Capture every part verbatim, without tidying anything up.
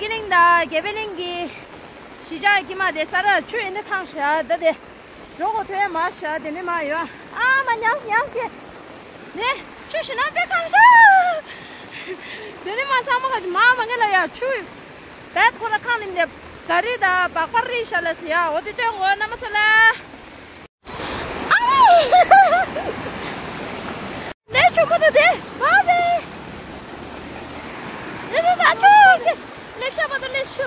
གླིང་དང་དགེ་འཕེལ་གླིང་གི་གཞིས་ཆགས་དཀྱིལ་མ་དེ་ས་ར་ཆུ་ཡིན་ན་ཐང་ཤག་ད་དེ། རོ་གོ་ཐོས་མ་ཤག་དེ་ནས་མ་ཡོད། ཨ་མ་ཉམས་ཉམས་ཀྱི། ནས་ཆུ་ཞིག་ན་པེ་ཁང་ཤག་དེ་ནས་མ་ཚང་མ་ག་མ་མ་ངེ་ལ་ཡ་ཆུ། བད་ཁོ་ལ་ཁང་ནས་མ་ག་རི་དང་སྦག་སྦག་རི་ཤ་ལ་སི་ཡ་འོ་དེ་སྟོན་གོ་རྣམ་པ་ཚོ་ལ། ལས་ཆུང་མོ་དེ་དེ་བ་དེ། དེ་དེ་ད་ཆུ་ཁེ་ལེགས་ཤ་མ་དུ་ལས་ཆུ།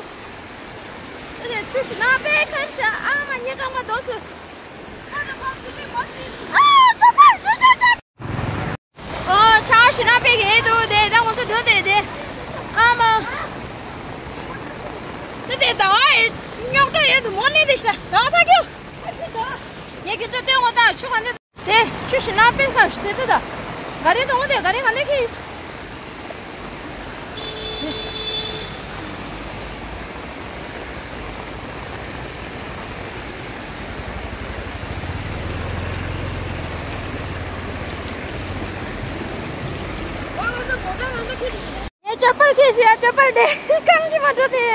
དེ་དེ་ཆུ་ཞིག་ན་པེ་ཁན་ཤ་ཨ་མ་ཉེ་གང་མ་དོ་སུ། ཨ་ཆོ་པར་ཆོ་ཆོ་ཆོ། ཨོ་ཆ་ཞིག་ན་པེ་གེ་དུ་དེ་ད་ང་ཚོ་འགྲོ་དེ་དེ། ཨ་མ། དེ་དེ་ད་ཨེ་རྙོག་དྲ་ཡོད་དུ་མོ་ནི་དེ་ཤ་ད་ཕ་ཁྱོ། ངས་ཁྱོད་ཚོ་སྟོན་འོ་ད་ཆུ་ག་འདི། དེ་ཆུ་ཞིག་ན་པེ་ཁ་ཞིག་དེ་དེ་ད། ག་རེ་དང་འོ་དེ་ག་རེ་ག་འདི་ཁི། ངས་ཅ་པལ་ཁེ་ཟེར་ཡ་ཅ་པལ་དེ་རྐང་གི་མ་འགྲོ་དེ།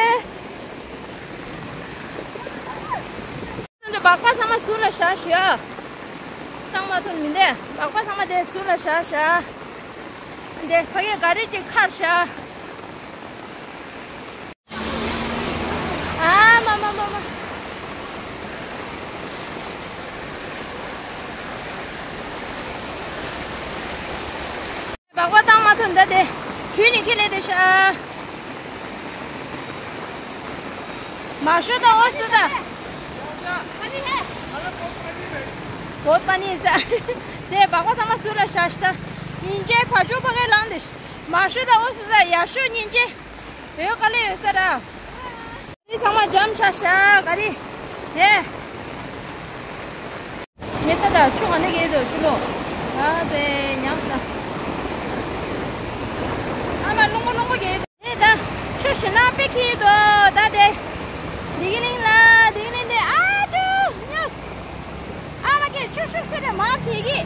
འདི་སྦག་སྦག་ཚང་མ་ཟུར་ལ་བཞག་ཞུ། ཚང་མ་ཐོན་མི་འདི་སྦག་སྦག་ཚང་མ་དེ་ཟུར་ལ་བཞག་བཞག་འདི་ཕ་གིའི་ག་རེ་ཅིག་ཁར་བཞག་ཨ་མ་མ་མ་མ། སྦག་སྦག་བཏང་མ་ཐུབ་འདི་དེ་དུས་ནི་ཁེ་ལས་དེ་ཤ། མ་ཤོད་ད་འོ་སུ་ད། བོད་པ་ནི་ས། དེ་སྦག་སྦག་ཚང་མ་ཟུར་ལ་བཞག་ཤ་ད། ཉིན་བྱེད་བ་ཅོ་པ་གའི་ལངས་དེ། མ་ཤོད་ད་འོ་སུ་ད་ཡ་ཤོད་ཉིན་བྱེད། བོད་ག་ལེ་ཡོད་ས་ར། ཨ་རི་ཚང་མ་འཇམ་ཆ་ཤ་ག་རི། དེ། ངས་ད་ད་ཆུ་ག་ནས་གས་དོ་ཆུ་ལོ། ཨ་བེ་ཉག་ས། ཨ་མ་རླུང་པོ་རླུང་པོ་གས་དོ། ཨེ་ད་ཆུ་ཞིག་ན་པེ་ཁི་དོ་ད་དེ། དེ་གི་ནིང་ལ་དེ་གི་ནིང་དེ་ཨ་ཆུ་ཉོ། ཨ་མ་ཀེ་ཆུ་ཤུགས་ཆེ་དེ་མ་བྲིས་གི།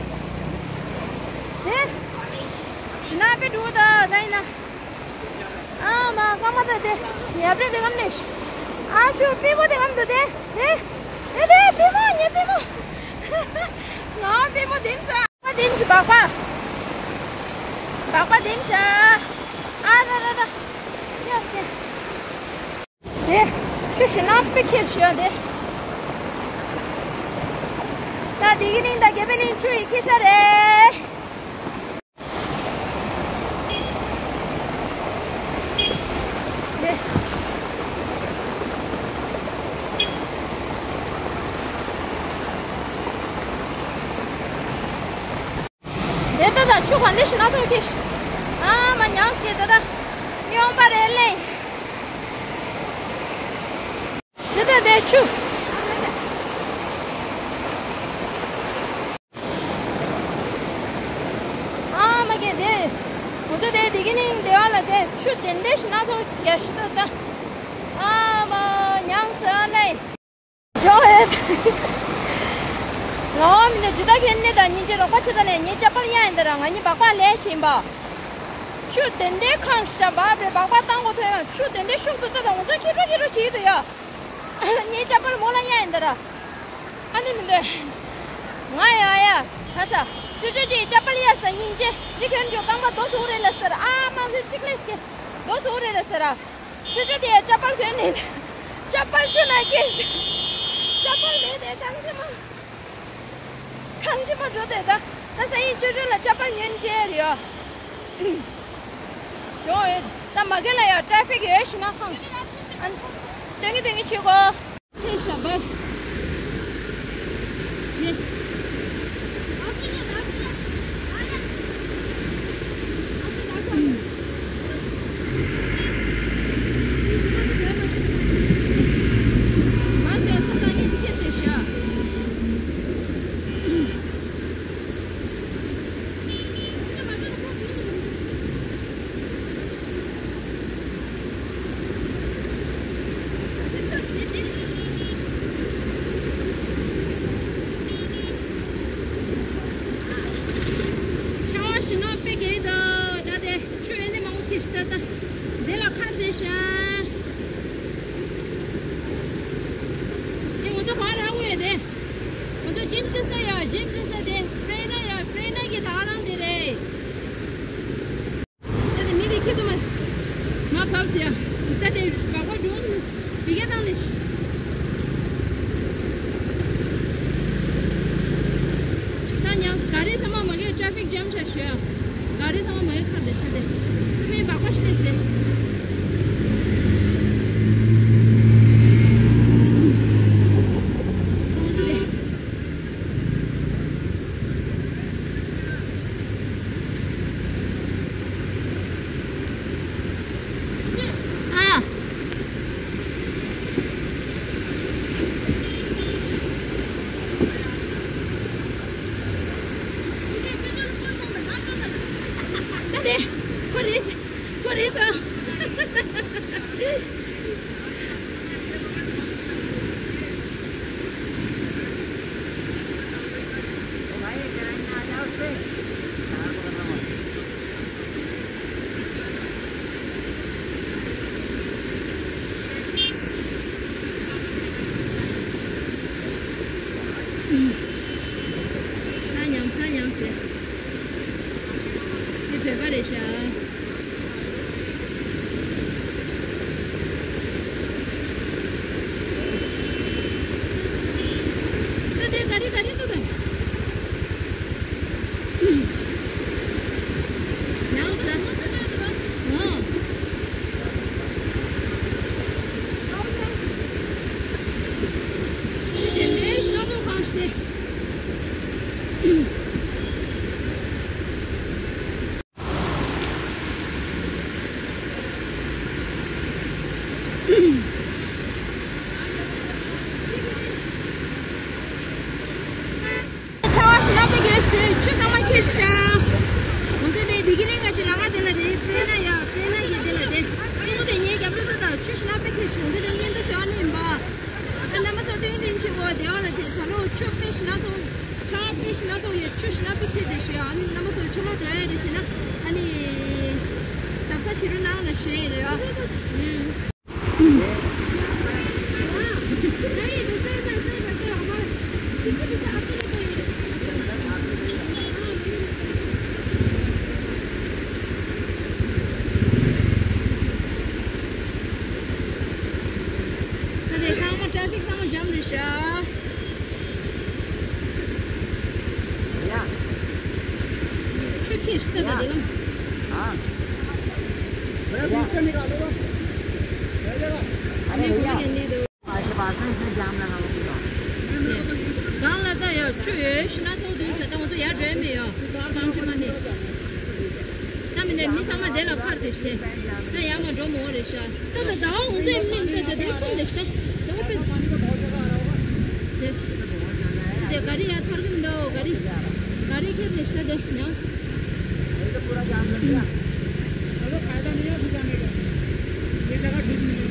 དེ། ཞིག་ན་པེ་འགྲོ་དོ་ད་ཡིན་ན། ཨ་མ་ཀ་མ་ད་དེ་ཉབ་རེ་དེ་གམ་ནེ་ཤི། ཨ་ཆུ་པི་མོ་དེ་གམ་དུ་དེ་དེ་དེ་དེ་པི་མོ་ཉེ་པི་མོ། ང་པི་མོ་དེམ་ས་ཨ་དེམ་གི་སྦག་སྦག་སྦག་སྦག་དེམ་ཤ། ཨ་ར་ར་ར་ཉོ་སེ། དེ་ཆུ་ཞིག་ན་པེ་ཁེར་ཤི་ཡ་དེ། ད་དེ་གི་ནིང་ད་དགེ་བའི་གླིང་ཆུ་ཡི་ཁེ་ས་རེད། དེ་ད་ད་ཆུ་ག་འདི་ཞིག་ན་ཐོག་གི། ཨ་མ་ཉང་སྐྱེ་ད་ད་སྨྱོན་པ་རེད་ལེ། དེ་ད་དེ་ཆུ། ཨ་མ་གེ་དེ། འོ་དེ་དེ་དེ་གི་ནིང་དེ་བ་ལ་དེ་ཆུ་དེ་འདྲ་ཞིག་ན་ཐོག་རྒྱ་ཞིག་ད་ད། ཨ་མ་ཉང་ས་ལེ། ཇོ་ཧེ། ང་མི་ནི་ཇི་ད་གེན་ནི་ད་ཉིན་ཅི་རོགས་པ་ཆུ་ད་ནས་ཉིན་ཅ་པར་ཡ་ཡིན་ད་ར་ང་ཉི་སྦག་སྦག་ལས་ཤིང་པ། ཆུ་དེ་འདྲའི་ཁང་ཞིག་འབབ་རེད་སྦག་སྦག་བཏང་གོ་ཐོན་ཡང་ཆུ་དེ་འདྲའི་ཤུགས་སུ་ད་ད་ང་ཚོ་ཁྱི་རོ་ཁྱི་རོ་བྱེད་ཡི་འདུག་ཡ། ངའི་ཅ་པར་མོ་ལ་གཡར་ཡིན་ད་ར། ཨ་ནི་མི་འདོད། ང་ཡ་ཡ། ཁ་ཚ། ཅོ་ཅོ་ཅིག་ཅ་པར་གཡར་ས་སྙིང་རྗེ། འདི་གྱོན་རྒྱུ་རྐང་པ་རྡོ་སོ་རེད་ལ་ཟེར། ཨ་མ་ཧུད་ཅིག་ལས་སྐྱེ། རྡོ་སོ་རེད་ལ་ཟེར། ཅོ་ཅོ་དེ་ཡ་ཅ་པར་གྱོན་ནས། ཅ་པར་ཅོ་ན་སྐྱེ། ཅ་པར་མེད་དེ་གང་ཅི་མ། གང་ཅི་མ་འགྲོ་དེ་ད། ད་ས་ཡིན་ཅོ་ཅོ་ལ་ཅ་པར་ཉན་བྱས་རེད་ཡ། ཇོ་ཨེ། ད་མ་གི་ལ་ཡ་ཏྲ་ཕིག་ཡོད་ཤི་ན་ཁང་། ཨན། སྟོན་གི་སྟོན་གི་བྱེད་གོ། ཧེ་ཤ་བས། ཧེ། ས་ཉམས་ས་ཉམས་ཟེར། འདི་བོད་པ་རེད་ཤག་ད་དེ་ག་རེ་ག་རེ་འདུག་ག་ཆར་པ་ཞེ་དྲག་དཔེ་རྒྱག་ཤག་ཆུ་ཚང་མ་འཁྱེར་ཤག་འོ་ཙི་དེ་བདེ་སྐྱིད་གླིང་ག་ཅིག་ལ་ང་དེ་ལ་རེད། དཔེར་ན་ཡ་དཔེར་ན་ཡ་དེ་ལ་དེ་ཁོང་དེ་ངའི་རྒྱབ་ལོགས་ད་ཆུ་ཞེ་དྲག་དཔེ་འཁྱེར་ཤག་འོ་ཙི་དེ་གཉེན་དུ་ཞོག་ནི་ཡིན་པ། ཨ་རྣམ་པ་ཚོ་སྟོན་དེ་ཆེ་བོ་དེ་བ་ལ་དེ་ད་ལོ་ཆུ་དཔེ་ཞེ་དྲག་ཐོག་ཆར་པ་དཔེ་ཞེ་དྲག་ཐོག་ཡོད། ཆུ་ཞེ་དྲག་དཔེ་འཁྱེར་དེ་ཞེ་ཨ་ནི་རྣམ་པ་ཚོ་ཆུ་ལོག་འགྲོ་ཡ་རེད་ཞེ་ན་ཨ་ནི་གཟབ་གཟབ་བྱེད་རོགས་གནང་ལ་ཞུ་ཡ་རེད་ཨ། ད་དེ་ཚང་མ་ཊ་ཕིག་ཚང་མ་ཇམ་རེད་ཤག་ཆུ་ཁྱེར་ཤི་ད་ད་དེ་ལམ། ཨ་ནི་གོ་ཡ་ནི་དོ། གང་ལ་ད་ཡ་ཆུ་ཡོད་ཤི་ན་ཐོག་དུས་ད་ད་ང་ཚོ་ཡར་འགྲོ་ཡ་མེད་ཡ། གང་ཅི་མ་ནི། ད་མི་ནས་མི་ཚང་མ་དེ་ལ་ཕར་དེ་ཤི་དེ། ད་ཡར་མ་འགྲོ་མོ་རེད་ཤག་ད་ད་ད་ང་ཚོ་ཡིན་ནི་ད་ད་དེ་ཁུལ་ལ་ཤི་ད་ད་དཔེ། དེ་དེ་ག་རེ་ཡ་ཐར་གི་མི་འདུག་ག་རེ། ག་རེ་ཁྱེར་ནས་ཤི་ད་དེ་ཡང་། ये तो पूरा जाम लग गया। चलो, फायदा नहीं है अभी जाने का। ये जगह ठीक नहीं है।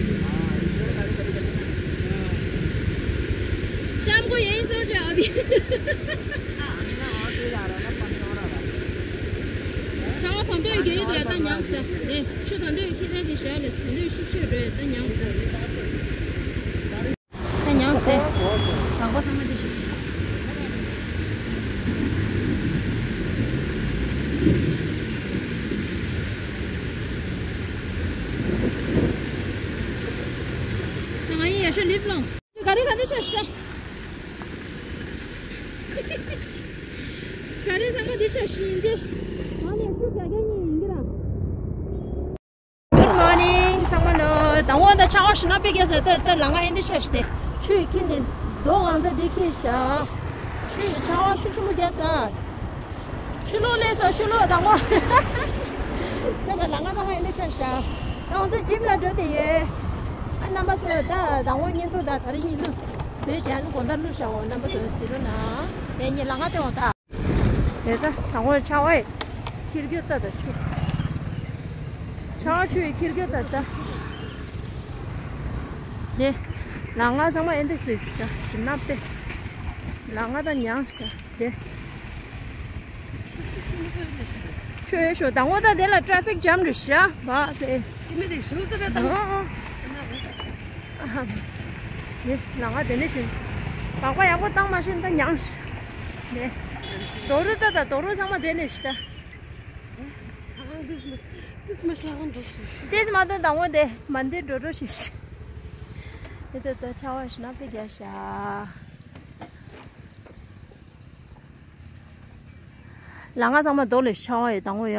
शाम को यही सोच है अभी। पानी ना और तेज आ रहा है ना, पानी और आ रहा है। ཆར་པ་ད་དུང་རྒྱག་གི་འདུག་ད་མྱངས་ཟེར། ཨེ། ཆུ་ད་དུང་ཁྱེར་ནས་དེ་ཞལ་ལས་ད་དུང་ཤུགས་ཆེ་འགྲོ་ད་མྱངས་ཟེར། ད་མྱངས་ཟེར། དང་པོ་ཚང་མ་དེ་ཞིག་ད་ང་ཡི་ཡ་ཤོ་ལིབ་ལོང་། ག་རེ་ག་འདི་ཆ་ཤི་ད། ག་རེ་ཚང་མ་འདི་ཆ་ཤི་ཡིན་ཅི། ང་ནས་ཤུ་ག་གེ་ཉིན་ཡིན་གི་ར། Good morning ཚང་མ་ལོ། དང་པོ་ད་ཆར་པ་ཞེ་དྲག་དཔེ་རྒྱག་ས་ད་ད་ལམ་ཁ་ཨེ་འདྲ་ཆགས་ཤག་སྟེ། ཆུ་ཡིས་ཁྱེར་ནས་རྡོ་གང་ཚ་འདི་ཁྱེར་ཤག་ཆུ་ཡིས་ཆར་པ་ཤུགས་ཆེན་པོ་རྒྱག་ས། ཆུ་ལོག་སླེབས་སོང་ཆུ་ལོག་དང་པོ། ད་ད་ལམ་ཁ་ད་ཧ་ཨེ་འདྲ་ཆགས་ཤག་ད་ང་ཚོ་ཇིམ་ལ་འགྲོ་བསྡད་ཡོད། ཨ་རྣམ་པ་ཚོ་ད་དང་པོ་བརྙན་ཐུང་ད་ད་རེས་གཉིད་ལུག་བཟོས་བྱས་ཨ་ནི་དགོང་དག་བླུགས་བཞག་འོ། རྣམ་པ་ཚོ་གཟིགས་རོགས་གནང་། དེ་ཉིན་ལམ་ཁ་སྟོན་འོང་ད། དེ་ད་དང་པོ་ཆར་པ་ཁྱེར་རྒྱུ་ད་ད་ཆུ། ཆར་པ་ཆུ་ཡིས་ཁྱེར་རྒྱུ་ད་ད། དེ་ལམ་ཁ་ཚང་མ་ཨེ་འདྲ་བཟོས་ཤག་ཞེ་དྲག་དཔེ། ལམ་ཁ་ད་མྱངས་ཤག་དེ། ཆུ་ཡོད་ཤོ་དང་པོ་ད་དེ་ལ་ཊ་ཕིག་ཇམ་རེད་ཤག་བ་དེ། དེ་མི་དེ་ཞུ་ཙི་རེད་དང་། ཨ་ཧ། དེ་ལམ་ཁ་དེ་ནས་ཤི། སྦག་སྦག་ཡག་པོ་བཏང་མ་ཤེས་ད་མྱངས་ཤག་དེ། རྡོ་རུ་ད་ད་རྡོ་རུ་ཚང་མ་དེ་ནས་ཤི་ད། ཏིས་མ་ཏོ་དང་པོ་དེ་མ་འདིར་འགྲོ་འགྲོ་ཞིག་ཤི། དེ་ད་ད་ཆར་པ་ཞེ་དྲག་དཔེ་རྒྱག་ཤག་ལམ་ཁ་ཚང་མ་རྡོ་ལས་ཆགས་པ་ཡོད་དང་པོ་ཡ།